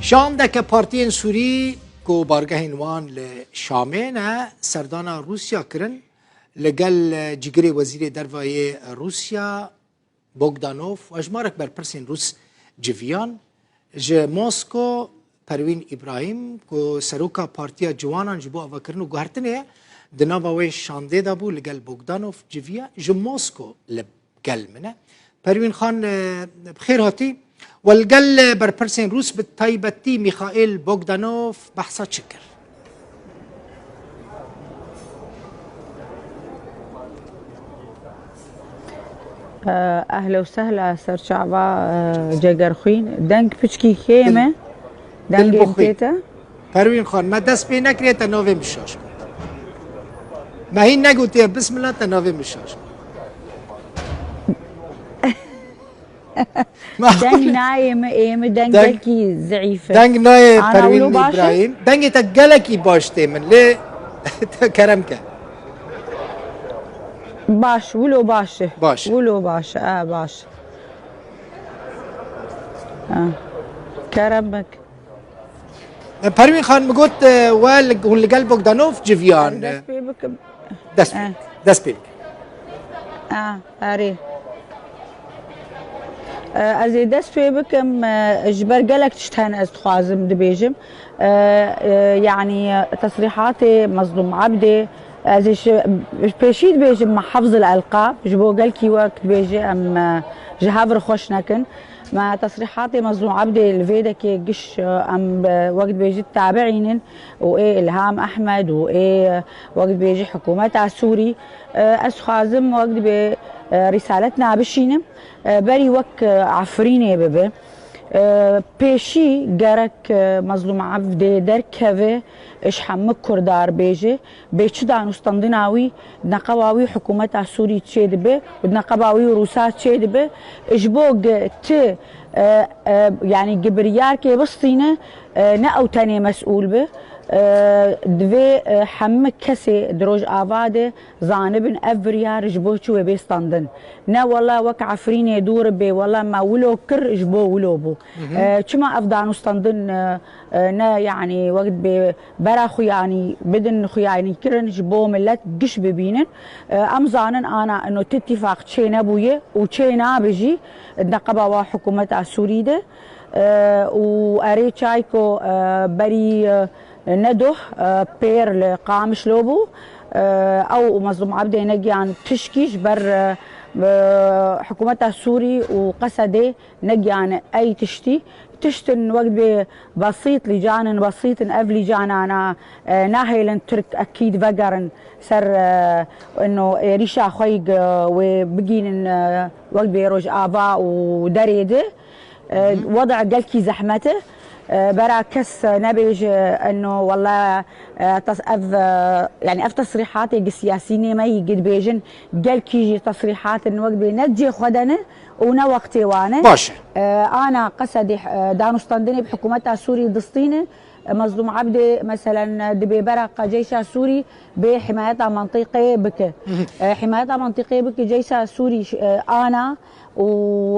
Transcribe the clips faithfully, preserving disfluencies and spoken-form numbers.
Şandeke partiyên Sûrî ku bargehên wan li Şamê ne, serdana Rûsya kirin. Li gel cîgirê wezîrê derve yê Rûsya Bogdanov û hejmarek berpirsên Rûs civiyan. Ji Mosko Perwîn Îbrahîm ku seroka Partiya Ciwanan ji bo avakirin û guhertinê ye, di nava wê şandê de bû, li gel Bogdanov civiya. Ji Mosko li gel min e. Perwîn Xan, e, bi xêr hatî. We li gel, e, berpirsên Rûs, bi taybetî Mîxaîl Bogdanov behsa çi kir? Ehla û sehla serçava, e, Cegerxwîn. Deng piçkî kêm e. Dil, dengê dil bixwî. Tê te? Perwîn Xan, me dest pê nekiriye, te navê min şaş kir. Me hîn negotiye, bismillah, te navê min şaş kir. Deng nayê min, ê min deng, dengekî zeîf e. Deng nayê. Ana, Perwîn wilo baş e? Îbrahîm. Dengê te gelekî baş tê min, lê te kerem ke. Baş, wilo baş e. Baş. Wilo baş e, e, baş. Ha. Kerem bik. Perwîn Xan, min got, e, we li, hûn li gel Bogdanov civiyan. Dest pê bikim. Dest pê, eh, dest pê bikim. Ah, erê. Eh, ez ê dest pê bikim, eh, ji ber gelek tişt hene ez dixwazim dibêjim. Eh, eh, yanî, tesrîhatê Mezlûm Ebdê, ez ê ji pêşî dibêjim, me hefz el elqab, ji bo gelkî wek dibêje em, eh, ji hev re xweş nekin. Me tesrîhatê Mezlûm Ebdê li vê dekê giş, em, e, wek dibêjit tabiînin û ê Îlham Ehmed û ê, e, wek dibêjî hikûmeta Sûrî, e, ez xwazim wek dibê, e, rîsalet nabişînim, e, berî wek, e, Efrînê bibe. E, pêşî gerek, e, Mezlûm Ebdê derkeve, ji hemû Kurdar bêje, bê çi danûstandina wî, di neqeba wî hikûmeta Sûrî çêdibe û di neqeba wî û Rûsa çêdibe, ji bo gi ti, e, e, yanî gi biryarkê bistîne, e, ne ew tenê mesûl be, e, divê, e, hemû kesê di Rojava de zanibin ev biryar ji bo çi wê bê standin. Ne wela wek Efrînê dûr bê, wela me wilo kir, ji bo wilo bû. Hı hı. E, çima ev danûstandin, e, e, ne, yanî, wek dibê bera xuyanî bidin, xuyanî kirin ji bo milet giş bibînin. E, em zanin ana ino ti tîfaq çê nebûye û çê nabe jî di neqeba wa hikûmeta Sûrî de. E, û erê çayko, e, berî, e, nedoh, e, pêr li Qamişlo bû. E, ew û Mezlûm Ebdê negiyan tişkî ji ber, e, e, hikûmeta Sûrî û Qesedê negiyane ey tiştî. Tiştin wek dibê besît, lîcanin besît in, ev lîcanana, e, nahêlin Tirk ekîd vegerin ser, e, ino êrîşa xwe yî, e, wê bigînin, e, wek dibê Rojava û derê de. E, weda gelkî zehmet e. E, bera kes nebêje ino wela, e, tas-, ev, e, yanî ev tesrîhatê gi siyasînê me yî gi dibêjin gelkî jî tesrîhatin wek dibê ne cê xwe de ne. û ne wextê wan e. Baş e. E, ana Qesedê, e, danûstandinê bi hikûmeta Sûrî distîne. E, Mezlûm Ebdê, meselen, e, dibê bera qe ceyşa Sûrî bê himayeta mentiqê bike. Hı hı. E, himayeta mentiqê bike, ceyşa Sûrî, e, ana û,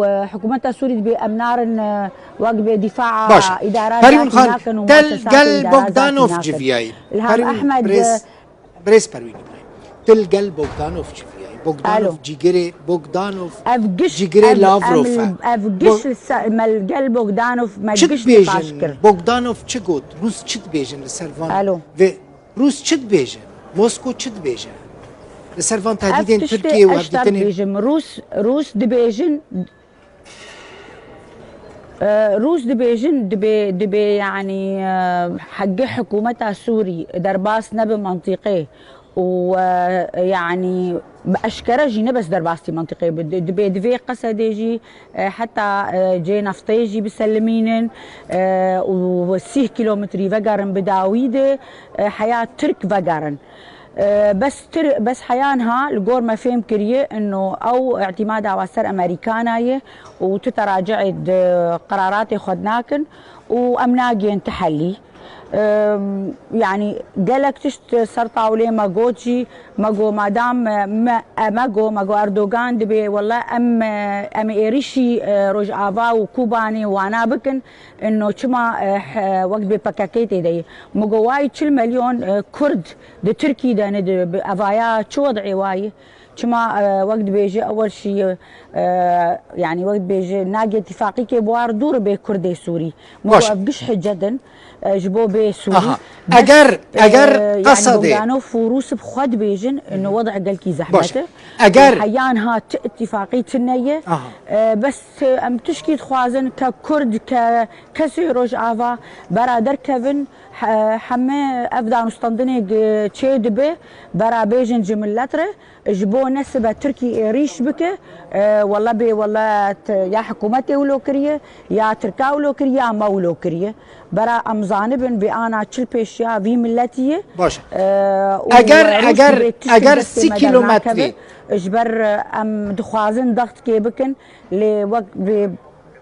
e, hikûmeta Sûrî dibê em narin, e, wek dibê dîfaa îdaratî nakin û muesesatê îdaratî nakin. Baş e. Perwîn Xan, te li gel Bogdanov civiyayî? Perwîn, Ehmed, birêz, e, Birêz Perwîn Îbrahîm, tu li gel Bogdanov çi viyayî? Bogdanov, alo, cîgirê, Bogdanov, ev giş, cîgirê ev, Lavrov em, e. Ev giş Bo-, li se-, me li gel Bogdanov, me giş nîqaş kir. Çi dibêjin? Bogdanov çi got? Rûs çi dibêjin li ser van? Alo. Ve Rûs çi dibêjin? Mosko çi dibêje? Li ser van tehdîdên Tirkiye û hevdîtinê? Ev tiştê ez te dibêjim. Rûs, Rûs dibêjin, E, Rûs dibêjin, dibê, dibê, yanî, e, hegî hikûmeta Sûrî derbas nebe mentiqê û, e, yanî, bi eşkere jî ne bes derbasî mentiqê bi, di-, dibê divê Qesedê jî, e, heta, e, cê neftê jî biselimînin, e, û sîh kîlometrî vegerin bi dawî de, e, heya Tirk vegerin. E, bes tir-, bes heya niha li gor me fêm kiriye ino ew îtîmada wa ser Amerîkana ye û tu teraci'ê di qeraratê xwe dinakin û em nagihên ti helî. Em, yanî gelek tişt ser tawlê me got jî, me got madam, e, me, e, me got, me got Erdogan dibê, wele em, e, em ê êrîşî, e, Rojava û Kobanê wana bikin, ino çima, e, he, wek dibê P K K tê de ye. Me got wayî çil milyon, e, Kurd di Tirkî de ne di, bi evaya çi wed'ê wayî? Çima, e, wek dibêje, ewel şî, e, yanî wek dibêje, nagê tifaqîkê bi war dûr bê Kurdê Sûrî. Min Baş. got, ev giş hicet in, e, ji bo bê Sûrî. Aha. Bes, Eger, e, eger yanî qesa dê. Bogdanov û Rûs bi xwe dibêjin, ino wed'a gelkî Baş. zehmet e. Eger Û heyan ha ti îtifaqî tune ye. Aha. E, bes, e, em tişkî dixwazin ke Kurd, ke kesê Rojava bera derkevin, he-, heme ev danûstandinê gi-, çê dibe, bera bêjin ji millet re. Ji bo nesibe Tirkî êrîş bike, e, wele bê wele t-, ya hikûmetê wilo kiriye, ya Tirka wilo kiriye, ya me wilo kiriye. Bera em zanibin bê ana çil pêşiya vî milletî ye. Baş. E, û Eger, Rûs eger, dibê tiştê eger destê sî me kîlometrî. dernakeve. Ji ber, e, em dixwazin dextkê bikin, lê wek bê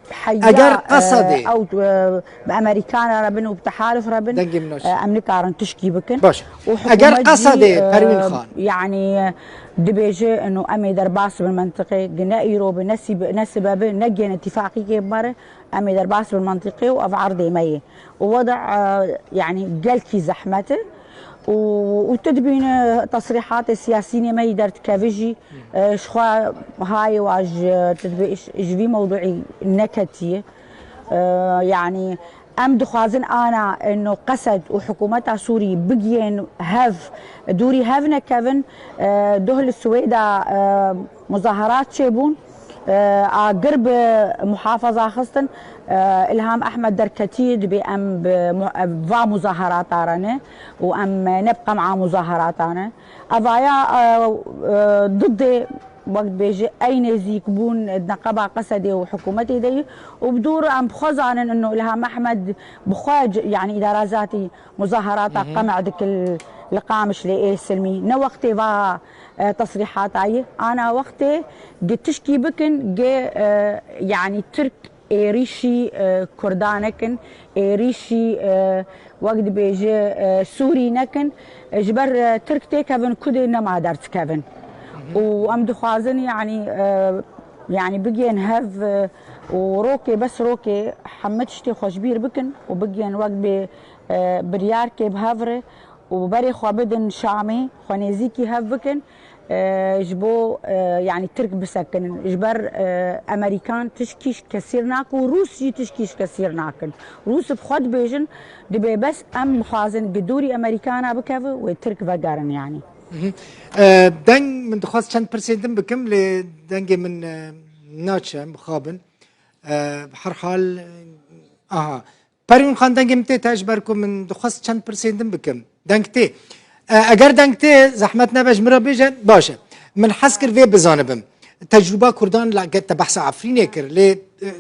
heya, Eger qesa e, dê. ew, e, bi Amerîkana re bin û bi tehaluf re bin, Dengê min e, em nikarin tişkî bikin. Baş. Û Eger hikûmet qesa jî, dê, e, Perwîn Xan. yanî, e, dibêje, ino em ê derbas bin mentiqê, gi ne îro bi, ne sî-, ne sibe bi, ne gêne tifaqîkê bi me re, em ê derbas bin mentiqê û ev erdê me ye. Û weda, e, yanî gelkî zehmet e. Û, û tu dibîne tesrîhatê siyasînê me yî derdikeve jî, e, ji xwe hayê wa ji, tu dibê ji, ji vî mewduî neketiye. E, yanî em dixwazin ana ino qesed û hikûmeta Sûrî bigiyên hev, dûrî hev nekevin, e, doh li Swêda, e, muzaherat çêbûn. E, agir bi muhafaza xistin, e, Ilham Ehmed derketî, dibê em bi mu-, e, va muzaherata re ne û em ne bi qem'a muzaherata ne. Evaya, e, e, didê, wek dibêje, ey nêzîk bûn di neqeba Qesedê û hikûmetê de ye û bi dûr em bi xwe zanin ino Ilham Ehmed bi xwe c-, yanî îdara zatî muzaherata Hı hı. qem'a dikir li Qamişlê ê silmî. Ne wextê va, e, tesrîhata ye. Ana wextê gi tişkî bikin, gi, e, yanî Tirk êrîşî, e, Kurda nekin, êrîşî, e, wek dibêje, e, Sûrî nekin. E, ji ber, e, Tirk têkevin ku dê nema derdikevin. Hı hı. Û em dixwazin, yanî, e, yanî bigiyên hev, e, û rokê, bes rokê hemî tiştê xwe ji bîr bikin û bigiyên wek bê, e, biryarkê bi hev re û berê xwe bidin Şamê, xwe nêzîkî hev bikin, e, ji bo, e, yanî Tirk bisekinin. Ji ber, e, Amerîkan tişkî ji kesîr nake û Rûs jî tişkî ji kesîr nakin. Rûs bi xwe dibêjin, dibê bes em bixwazin gi dûrî Amerîkana bikeve wê Tirk vegerin yanî. Mhm. E, deng min dixwast çend pirsên din bikim, lê dengê min, e, naçe, mixabin. E, bi her hal, e, aha. Perwîn Xan, dengê min tê te, ji ber ku min dixwest çend pirsên din bikim. Deng tê. E, eger deng tê, zehmet nebe ji min re bêje, baş e. Min hez kir vê bizanibim. Tecrûba Kurdan, la, te behsa Efrînê kir. Lê, e,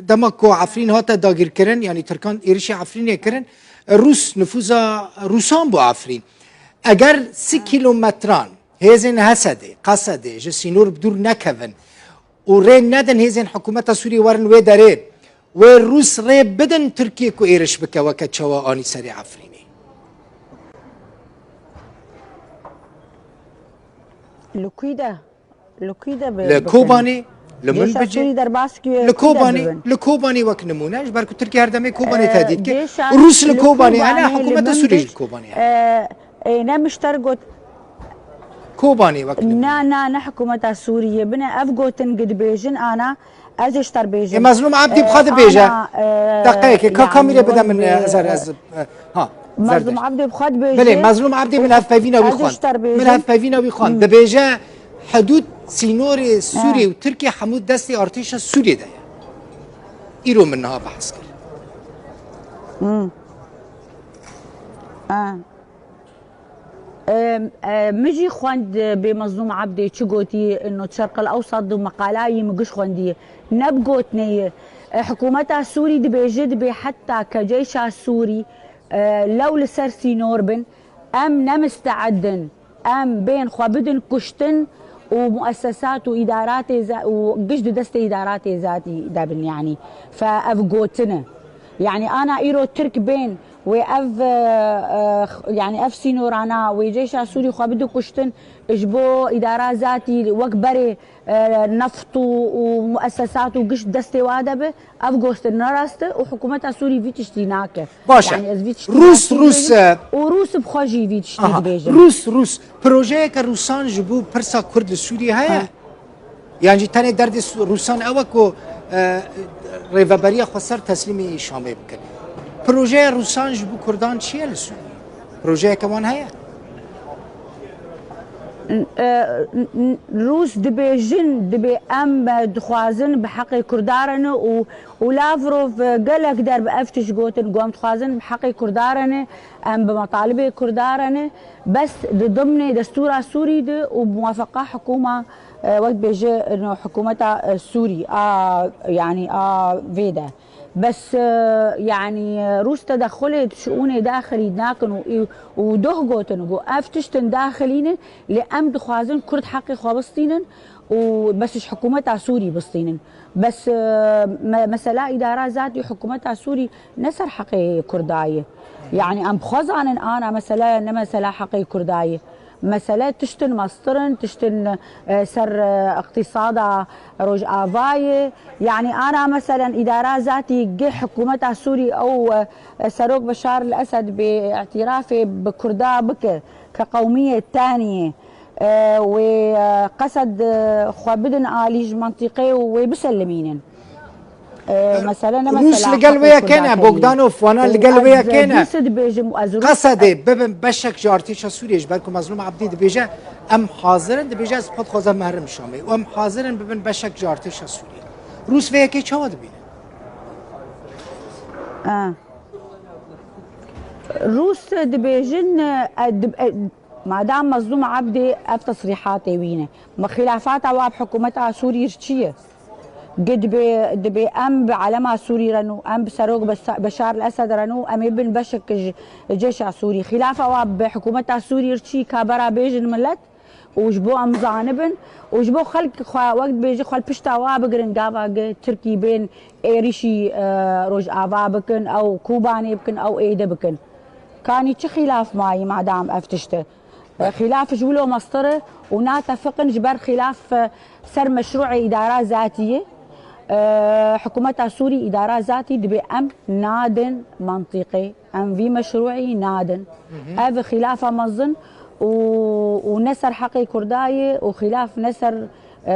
dema ku Efrîn hate dagîrkirin, yanî Tirkan êrişî Efrînê kirin, e, Rûs, nifûza Rûsan bû Efrîn. Eger sî kîlometran hêzên Hesedê, Qesedê ji sînor bi dûr nekevin, û rê nedin hêzên hikûmeta Sûriyê werin wê derê, wê Rûs rê bidin Tirkiyê ku êriş bike weke çawa anî serê Efrînê. Li kûy de, li kûy de bi-, Li bikin. Kobanê, li Cêşa Minbicê, Sûrî derbas kiye li kûy de Kobanê, bibin. Li Kobanê wek nimûne, ji ber ku Tirkiye her demê Kobanê Ee, tehdît kir. Cêşa Û Rûs li li Kobanê, hene Kobanê, hikûmeta li Sûriyê Minbic, ji Kobanê hene. ee, ê, ne mişter got, Kobanê wek nimûne. Na, na, ne hikûmeta Sûriyê bine. Ev gotin gi dibêjin ana, ez ê ji te re bêjim. Ê, Mezlûm Ebdî bi xwe Ee, dibêje. ana, ee, Deqeyekê, ka yanî kamîrê bide wek min, bi, e, ez er, ez, e, ha, Mezlûm Zerdeşt. Ebdî bi xwe dibêje. Belê, Mezlûm Ebdî min hevpeyvîna wî Ez ê xwend. ji te re Min bêjim. hevpeyvîna wî xwend. Hmm. Dibêje, hidûd sînorê Sûriyê Ha. û Tirkiye hemû destê artêşa Sûriyê de ye. Îro min niha behs kir. Hmm. Ha. Em, e, min jî xwend, e, bê Mezlûm Ebdê çi gotî, ino Şerq el Ewsat du meqalayî min giş xwendiye. Ne bi gotinê ye. E, hikûmeta Sûrî dibêje, dibê heta ke ceyşa Sûrî, e, lew li ser sînor bin, em ne misteed in, em bên xwe bidin kuştin û muessesat û îdaratê za-, û giş di destê îdaratê zatî de bin, yanî. Fe ev gotin e. Yanî ana îro Tirk bên Wê ev, e, e, yanî ev sînorana wê cêşa Sûrî xwe bide kuştin, ji bo îdara zatî wek berê, e, neft û, û muessesat û giş destê wa de be, ev goştin ne rast e û hikûmeta Sûrî vî tiştî nake. Baş e. Yanî ez vî tiştî Rûs, nake Rûs, e, û Rûs bi xwe jî vî tiştî Aha, dibêjin. Rûs, Rûs. Projeyeke Rûsan ji bo pirsa Kurd li Sûriyê heye? Ha. Yan jî tenê derdê Su-, Rûsan ew e ku, e, rêveberiya xweser teslîmî Şamê bikin. Projeya Rûsan ji bo Kurdan çi ye li Sûriyê? Projeyeke wan heye? E, n-, n-, Rûs dibêjin, dibê em, e, dixwazin bi heqê Kurda re ne û, û Lavrov, e, gelek der bi ev tişt gotin, ku em dixwazin bi heqê Kurda re ne, em bi metalibê Kurda re ne. Bes di dimnê destûra Sûrî de û muwafeqa hikûma, e, wek bêje, no, hikûmeta, e, Sûrî a, yanî a vê de. Bes, e, yanî, e, Rûs tedexulê di şiûnê daxilî nakin û, û doh gotin ku ev tiştin daxilî ne, lê em dixwazin Kurd heqê xwe bistînin û bes ji hikûmeta Sûrî bistînin. Bes, e, me-, mesela îdara zatî hikûmeta Sûrî ne ser heqê Kurda ye. Yanî em bi xwe zanin ana mesela ne mesela heqê Kurda ye. Mesele tiştin mestir in, tiştin, e, ser, e, iqtîsada Rojavayê. Yanî ana meselen îdara zatî geh hikûmeta Sûrî ew, e, Serok Beşar el Esed bê îtirafê bi Kurda bike ke qewmiyê teniyê, e, wê, e, qesed, e, xwe bidin alî ji mentiqê û wê biselimînin. E, mesele ne Rûs mesela li gel wê heqê yekê ne, Kurda Bogdanov, wana li gel wê yekê ne. Rûsê dibêjim, ez Rûs Qesedê bibin beşek ji artêşa Sûriyê, ji ber ku Mezlûm Ebdî dibêje, em hazir in, dibêje, ez xwe dixwazim herim Şamê. Û em hazir in bibin beşek ji artêşa Sûriyê. Rûs vê yekê çawa dibîne? E. Rûs dibêjin, e, dib-, e, Madam Mezlûm Ebdî ev tesrîhatê wî ne. Me xîlafata wa bi hikûmeta Sûrî re çi ye? Ge dibê, dibê em bi elema Sûrî re nû, em bi Serok Besa-, Beşar el Esed re nû, em ê bin beşek ji cêşa Sûrî. Xîlafa wa bi hikûmeta Sûrî re çi ka bera bêjin milet û ji bo em zanibin û ji bo xelk xwe wek dibêje xwe li pişta wa bigirin gava ge Tirkî bên êrişî, e, Rojava bikin, ew Kobanê bikin, ew êde bikin. Kanî çi xîlaf mayî madam ev tişt e? Xîlaf ji wilo mestir e û natefiqin ji ber xîlaf, e, ser meşrûê îdara zatî ye. E, hikûmeta Sûrî îdara zatî dibê em nadin mentiqê. Em vî meşrûî nadin. Ev xîlafa mezin û, û ne ser heqê Kurda ye û xîlaf ne ser, e,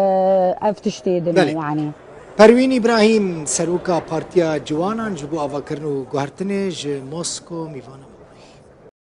ev tiştê din e Belê. Yanî. Perwîn Îbrahîm, seroka Partiya Ciwanan ji bo avakirin û guhertinê ji Mosko mîvana